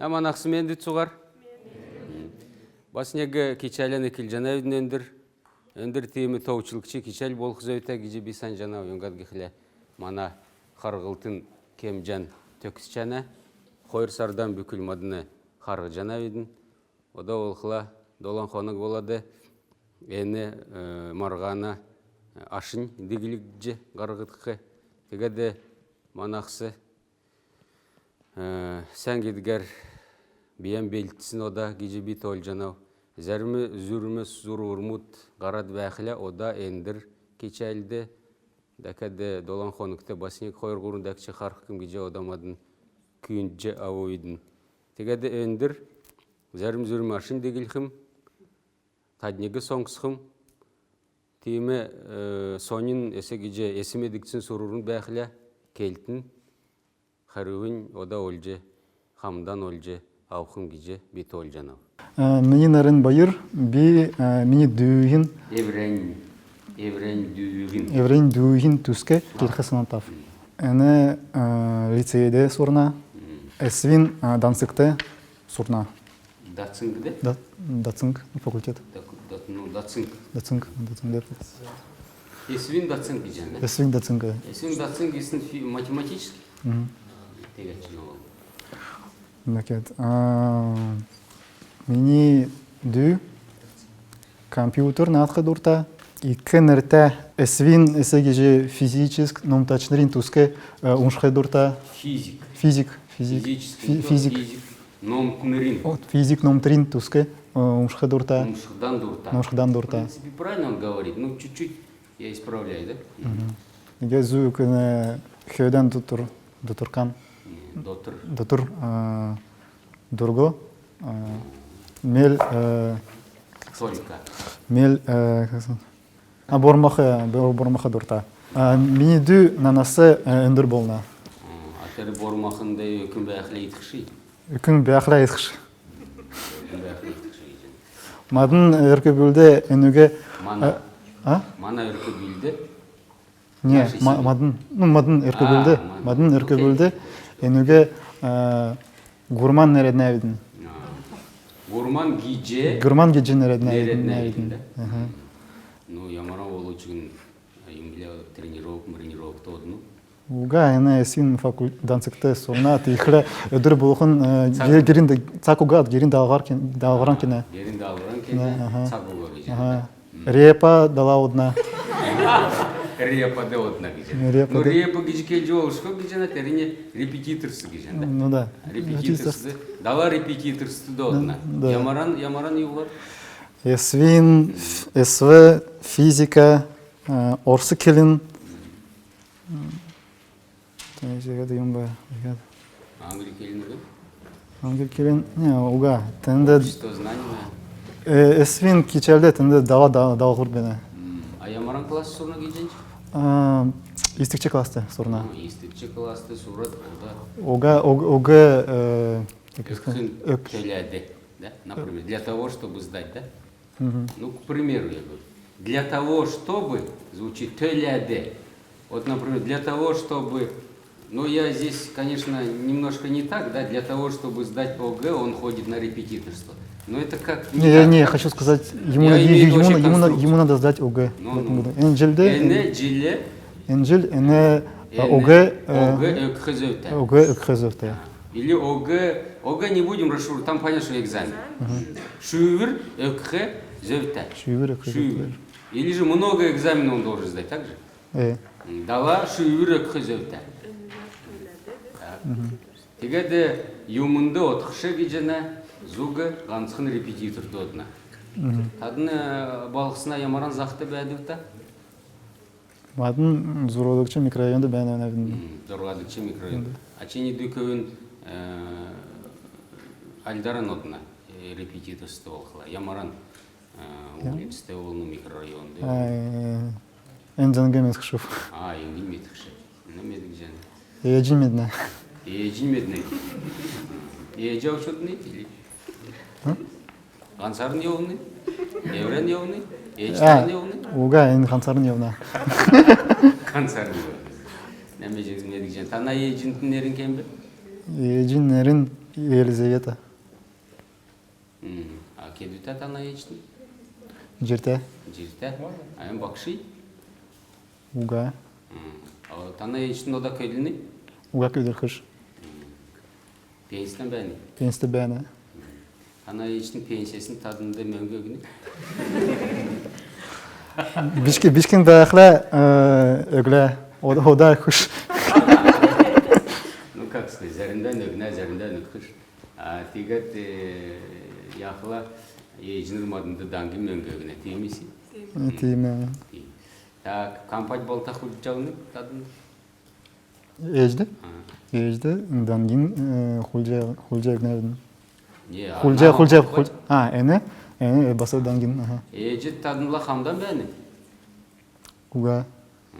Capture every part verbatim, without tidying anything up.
Манахс, менд цуһар. Бас нег кичәлән эклҗәнәвидн, өндр. Өндр тиим товчлгч кичәл болх зөвтә гиҗ би санҗанав, юңгад гихлә мана харһлтын кемҗән төгсчәнә. Хойр сардан бүкл мадн харһҗанавидн. Ода болхла долан хонг болад, эн, э, марһана ашнь диглҗ һарһдх. Тегәд манахс, э, сән гидгәр бийән белдсн ода гиҗ би тоолҗанав. Зәрм зүрм сурврмуд һарад бәәхлә, ода эндр кичәлд дәкәд долан хонгт бас нег хойр-һурвн дәкҗ харһхм гиҗ ода мадн күүндҗ авувидн. Тегәд эндр зәрм зүрм ашнь диглхм, тадниг соңсхм. Тиим, э, соньн эс гиҗ эс медгдсн сурврмуд бәәхлә, келтн, хәрүһинь ода олҗ, хамдан олҗ авхм гиҗ би тоолҗанав. Э, мини нерн Байр, би, э, мини дүүһин, эврәннь, эврәннь дүүһин, эврәннь дүүһин туск келх санатав. Эн, э, лицейд сурна, эсвин, э, Данцгт сурна. Дацнгд? Да-, дацнг, факультет. Дак-, дат-, ну, дацнг. Дацнг, дацнг, да. Эсвин дацнг гиҗәнә. Эсвин дацнг. Эсвин дацнг гисн фи-, математический? Мгм. Тегәд чиновал. Дәкәд, а, мини дүү компьютер наадх дурта. Ик нертә эсвин эс гиҗ физическ номтачнрин туск, э, умшх дурта. Физик. Физик, физик. Физический, фи-, физик. Физик номтнрин. О, физик номтнрин туск, э, умшх дурта. Умшхдан дурта. Умшхдан дурта. В принципе, правильно он говорит. Ну, чуть-чуть я исправляю, да? Мгм. Иигәд зүүкн, э, хөөдән дотр, дотркан. Не, дотр. Дотр, э, дурго, э, мел, э, только. Мел, э, как сказать? А, бормах, э, бор-, бормах дурта. А, мини дүү нанас, э, өндр болна. М, а тер бормахнд өкн бәәхлә идхш? Өкн бәәхлә идхш. Өкн бәәхлә идхш. Мадн өрк-бүлд энүг, мана, а? Мана өрк-бүлд? Не, ма-, мадн, ну, мадн өрк-бүлд, а, мадн. Мадн өрк-бүлд, окей, энүг, э, гурман нерәднәвидн. А. Гурман гиҗ? Гурман гиҗ нерәднәвидн. Нерәднәвидн, да? Аха. Ну, ямаран болв чигн, юм билә, тренировк, тренировкд одна. Уга, эн эсвин факуль-, Данцгт сурна, тиигхлә өдр болһн, э, цаг, гер-, герин д-, цаг уга, герин даалһвр кин-, даалһвран кенә. Герин даалһвран кенә, аха, цаг уга гиҗ. Аха. Репа дала одна. Репад одна гиҗәнә. Репа, ну, да. Репа гиҗ келҗ болшго гиҗәнә, тернь репетиторств гиҗәнә, да? Ну да. Репетиторств. Дала репетиторств да одна. Да. Ямаран, ямаран йовлар? Эсвин, эсв, физика, э, орс келн. Тегәд юм ба, тегәд. Англи келн уга? Англи келн, не, уга. Тенд, обществознание, э, эсвин кичәлд тенд дала, да-, даалһвр бәәнә. М, а ямаран класст сурна гиҗәнәч? А, йисдгч класст сурна. А, йисдгч класст сурад, ода. Уга, уг-, уг, э, как сказать, өкхин өк- төләд, да? Например, для того, чтобы сдать, да? Мгм. Ну, к примеру, я говорю, для того, чтобы, звучит, төләд. Вот, например, для того, чтобы, ну, я здесь, конечно, немножко не так, да, для того, чтобы сдать ОГЭ, он ходит на репетиторство. Но это как... Не, я не хочу сказать, ему, я имею в виду, ему, ему надо сдать ОГЭ в этом году. Эн җилд, эн җилд, эн җил, эн, э, ОГЭ, э, ОГЭ өгх зөвтә. ОГЭ өгх зөвтә. Или ОГЭ, ОГЭ не будем расшифровывать, там понятно, что экзамен. Мгм. Шүүвр өгх зөвтә. Шүүвр өгх зөвтә. Шүүвр. Или же много экзаменов он должен сдать, так же? Э. М, дала шүүвр өгх зөвтә. Так. Мгм. Тегәд юмнд одхш гиҗәнә, зуг һанцхн репетиторд одна. Мгм. Тадн, э, балһсна ямаран заһт бәәдвта? Мадн зурһадгч микрорайонд бәәнәвидн. М, зурһадгч микрорайон. Мгм. А чини дүүкн, э, альдаран одна, э, репетиторств болхла? Ямаран, э, улицд болн микрорайонд? А, э, эн зәңг медхшв. А, эннь медхш. Ну, медгдҗәнә. Ээҗнь меднә. Ээҗнь меднә. Ээҗ авч одна или? А? Һанцарн йовна? Эврән йовна? Ээҗтән йовна? Уга, эн һанцарн йовна. Һанцарн йовна. Нәмәҗ медгдҗәнә. Тана ээҗинтн нернь кемб? Ээҗин нернь Елизавета. М, а кедүтә тана ээҗтн? Җиртә. Җиртә. А эн багший? Уга. М. А тана ээҗтн ода көдлнь? Уга, көдлхш. М. Пенсьтән бәәнү? Пенсьтән бәәнә. М. Тана ээҗтн пенсьясн таднд мөңг өгнү? Бичкн, бичкн бәәхлә, э, өглә. Ода, ода өгхш. Ну, как сказать, зәрмдән өгнә, зәрмдән өгхш. А тиигәд, э, яахла, ээҗнр маднд даңгин мөңг өгнә, тиим исн? Э, тиим, э. Тиим. Так, компать болта хулдҗавнь тадн? Ээҗд? А. Ээҗд даңгин, э, хулдҗа, хулдҗа өгнәвидн. Не, хулдҗа, а, хулдҗа, компать? Хулдҗа. А, эн, эн, э, бас даңгин, аха. Ээҗ таднла хамдан бәәнү? Уга. М.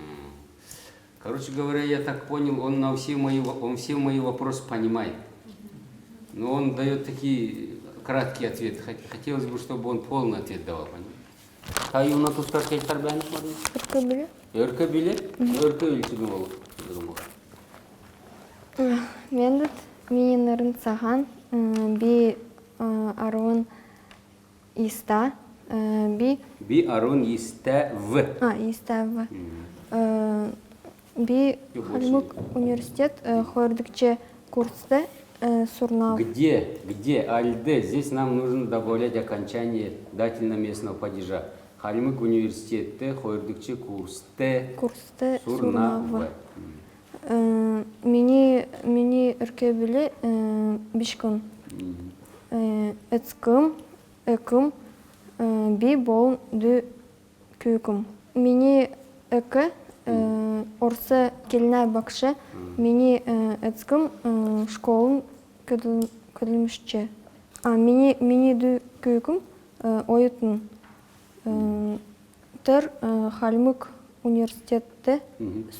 Короче говоря, я так понял, он на все мои, во- он все мои вопросы понимает. Но он даёт такие краткие ответы. Хот- Хотелось бы, чтобы он полный ответ давал, понимаете? Та юуна тускар келхәр бәәнү, Марина? Өрк-бүл. Өрк-бүл? Мгм. Өрк-бүл чигн болх. Мендвт, мини нерн Цаһан, м, би, э, арвн йиста, э, би. Би арвн йистав. А, йистав. Мгм. Э, би Хальмг университет, э, хойрдгч курст, э, сурнав. Где? Где? Альд? Здесь нам нужно добавлять окончание дательно-местного падежа. Хальмг университетд хойрдгч курст. Курст сурнав. Сурнав. Мгм. Э, мини, мини өрк-бүл, э, бичкн. Мгм. Э, эцкм, экм, э, би болн дү күүкм. Мини эк, э, орс келнә багш, мини, э, эцкм, э, школын көдл-, көдлмшч. А, мини, мини дү күүкм, э, оютн. Э, тер, э, Хальмг университетд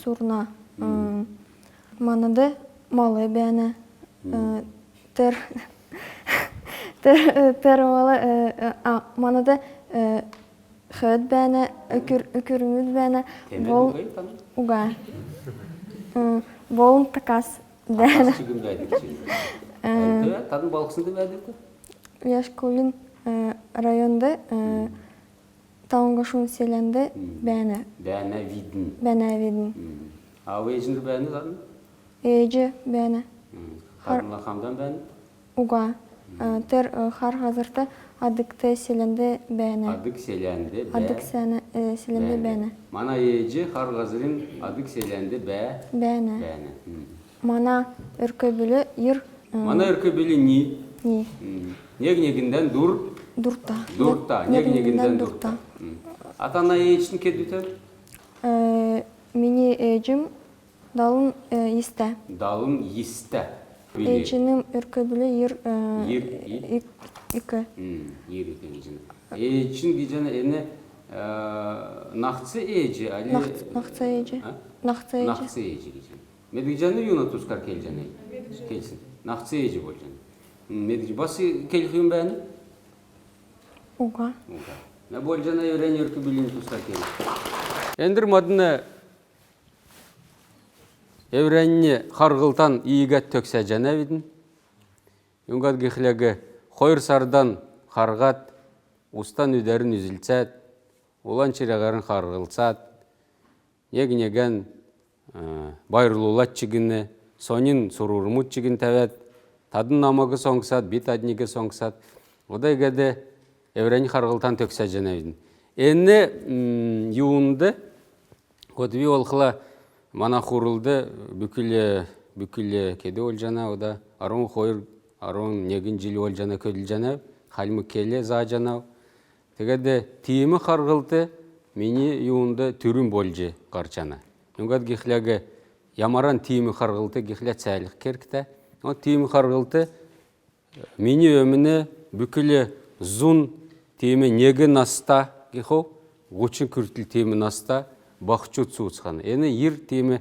сурна. Э, манад мал бәәнә. Э, тер, тер, э, тер мал, э, э, а, манад, э, хөөд бәәнә, үкр-, үкрмүд бәәнә. Темәд уга тан? Уга. Э, болн такас бәәнә. Такас чигн бәәдг чигн. Э, тадн балһснд бәәдг? Яшкулин, э, районд, э, Талңгашун селәнд бәәнә. Бәәнәвидн. Бәәнәвидн. М. А ээҗнр бәәнү тадн? Ээҗ бәәнә. М. Хар- Таднла хамдан бәәнү? Уга. М. Э, тер, э, Хар Һазрт Адгт селәнд бәәнә. Адг селәнд бә- Адг сәнә, э, селәнд бәәнә. Мана ээҗ Хар Һазрин Адг селәнд бә- Бәәнә. Бәәнә. М. Мана өрк-бүл йир, э, Мана өрк-бүл ни? Ни. М. Нег-негндән дур? Дурта. Дурта. Нег-негндән дурта. М. А тана ээҗтн кедүтәв? Э, мини ээҗм далн, э, йистә. Далн йистә. Ээҗнм өрк-бүл йир, э, йир ик. Ик. М, йир ик гиҗәнә. Ээҗн гиҗәнә эн, э, наһц ээҗ, али? Наһц, наһц ээҗ. А? Наһц ээҗ. Наһц ээҗ гиҗәнә. Медгдҗәнә, юуна тускар келҗәнә? Келсн. Наһц ээҗ болҗана. М, медгдҗ, бас келх юмн бәәнү? Уга. Уга. На болҗана, эврәннь өрк-бүлин тускар келх. Эндр мадн эврәннь харһлтан иигәд төгсәҗәнәвидн. Юңгад гихлә, хойр сардан харһад, устан үдәрн үзүлцәд, улан чирәһәрн харһлцад, нег-негән, э, байрлулад чигн, соньн сурврмуд чигн тәвәд, тадн намаг соңсад, би тадниг соңсад, ода иигәд эврәннь харһлтан төгсәҗәнәвидн. Эн, м, юунд, вот би болхла, мана хурлд бүкл, бүкл кедү болҗана, ода арвн хойр, арвн негн җил болҗана, көдлҗәнәв, хальмг кел зааҗанав. Тегәд тиим харһлт мини юунд түрүн болҗ һарчана. Юңгад гихлә, ямаран тиим харһлт гихлә цәәлһх кергтә. О, тиим харһлт мини өмн бүкл зун тиим нег наста гихв, һучн күртл тиим наста баһчуд сууцхана. Эн йир тиим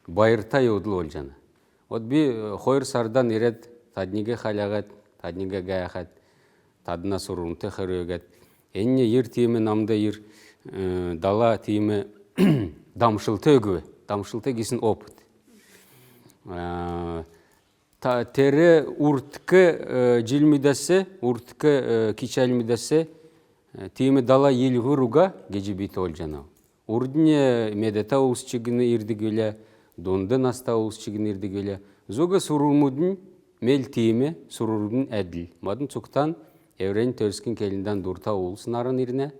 байрта йовдл болҗана. Вот би, э, хойр сардан ирәд, тадниг хәләһәд, тадниг һәәхәд, тадна сурврмудт хөргәд. Эннь йир тиим намд йир, э, дала тиим дамшлт өгв, дамшлт гисн опыт. Э, Та-, тер урдк, э, җилмүдәс, урдк, э, кичәлмүдәс, э, тиим дала йилһүр уга гиҗ би тоолҗанав. Урднь, э, медәтә улс чигн ирдг билә, дунд наста улс чигн ирдг билә. Зуг сурврмуднь мел тиим, сурврмуднь әдл. Мадн цугтан эврәннь төрскн келндән дурта улс нааран ирнә.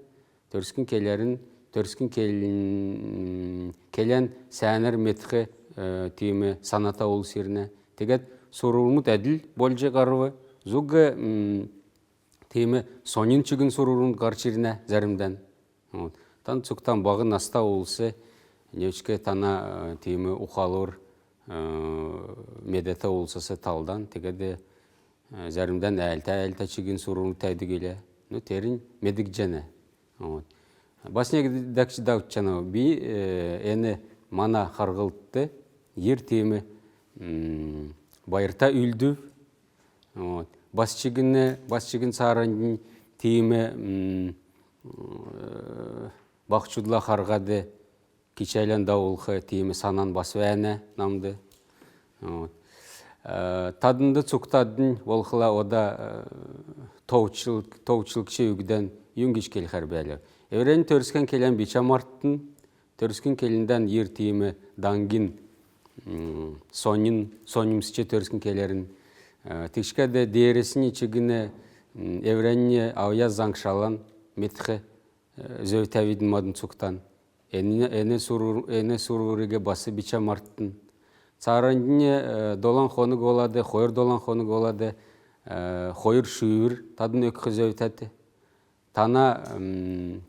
Төрскн келәрн, төрскн кел-, келән сәәнәр медх, э, тиим саната улс ирнә. Тегәд сурврмуд әдл болҗ һарв, зуг, м, тиим соньн чигн сурврмуд һарч ирнә зәрмдән. Вот. Тан цугтан баһ наста улс, невчк тана, э, тиим ухалур, э, медәтә улсас талдан, тегәд, э, зәрмдән әәлтә-әәлтә чигн сурврмуд тәвдг билә. Ну, тернь медгдҗәнә. Вот. Бас нег дәкҗ давтҗанав, би, э, эн мана харһлтд йир тиим, м, байрта үүлдв. Вот. Бас чигн, бас чигн цааранднь тиим, м, э, баһчудла харһад кичәлән давулх тиим санан бас бәәнә намд. Вот. Э, таднд цугтаднь болхла ода, э, товчлг-, товчлгч үгдән юн гиҗ келхәр бәәләв. Эврәннь төрскн келән бичә марттн, төрскн келндән йир тиим даңгин, м, соньн, соньмсч төрскн келәрн. Э, тиигчкәд деерәснь чигн, м, эврәннь авъяс заңшалан медх, э, зөвтәвидн мадн цугтан. Эн, эн сурвр-, эн сурвриг бас бичә марттн. Цааранднь, э, долан хонг болад, хойр долан хонг болад, э, хойр шүүвр тадн өгх зөвтәт. Тана, м,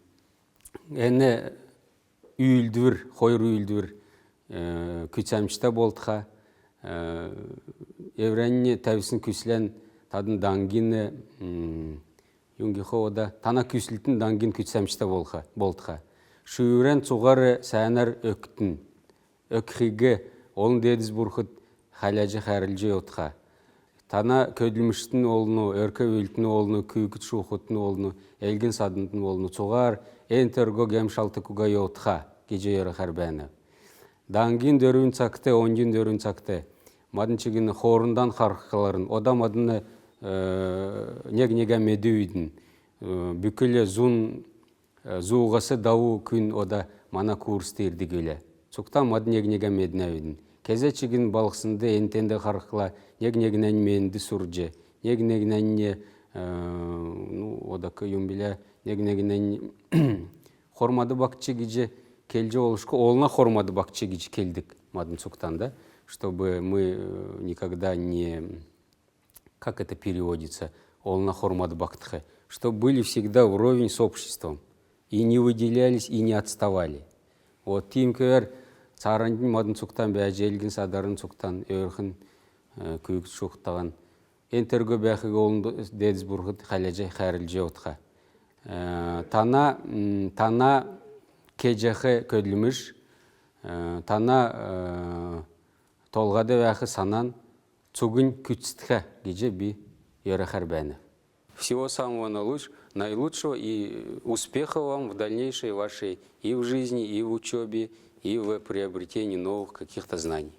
эн үүлдвр, хойр үүлдвр, э, күцәмҗтә болтха, э, эврәннь тәвсн күслән тадн даңгин, м, юн гих ода, тана күслтн даңгин күцәмҗтә болха, болтха. Шүүврән цуһар сәәнәр өгтн. Өгхиг олн деедс бурхд хәләҗ хәрлҗ йовтха. Тана көдлмштн олн, өрк-бүлтн олн, күүкд-шухтн олн, элгн-саднтн олн, цуһар эн-терго гем-шалтг уга йовтха гиҗ йөрәхәр бәәнәв. Даңгин дөрвн цагт, оньдин дөрвн цагт мадн чигн хоорндан харһхларн, ода мадн, э, нег-негән медүвидн, э, бүкл зун Э, зуһас даву күн ода мана курст ирдг билә. Цугтан мадн нег-негән меднәвидн. Кезә чигн балһснд, эн-тенд харһхла, нег-негнәннь менд сурҗ, нег-негнәннь, э, ну, одак юн билә, нег-негнәннь хормад багтҗ гиҗ келҗ болшго, олна хормад багтҗ гиҗ келдг мадн цугтан, да, чтобы мы, э, никогда не как это переводится, олна хормад багтх, чтоб были всегда вровень с обществом и не выделялись, и не отставали. Вот тиим кевәр цааранднь мадн цугтан бәәҗ, элгн-садарн цугтан, өөрхн, э, күүкд-шухтаһан эн-терго бәәхиг олн деедс бурхд хәләҗ хәрлҗ йовтха. Э, тана, м, тана кеҗәх көдлмш, э, тана, э, толһад бәәх санан цугнь күцтхә гиҗ би йөрәхәр бәәнәв. Всего самого наилуч-, наилучшего и успехов вам в дальнейшей вашей и в жизни, и в учёбе, и в приобретении новых каких-то знаний.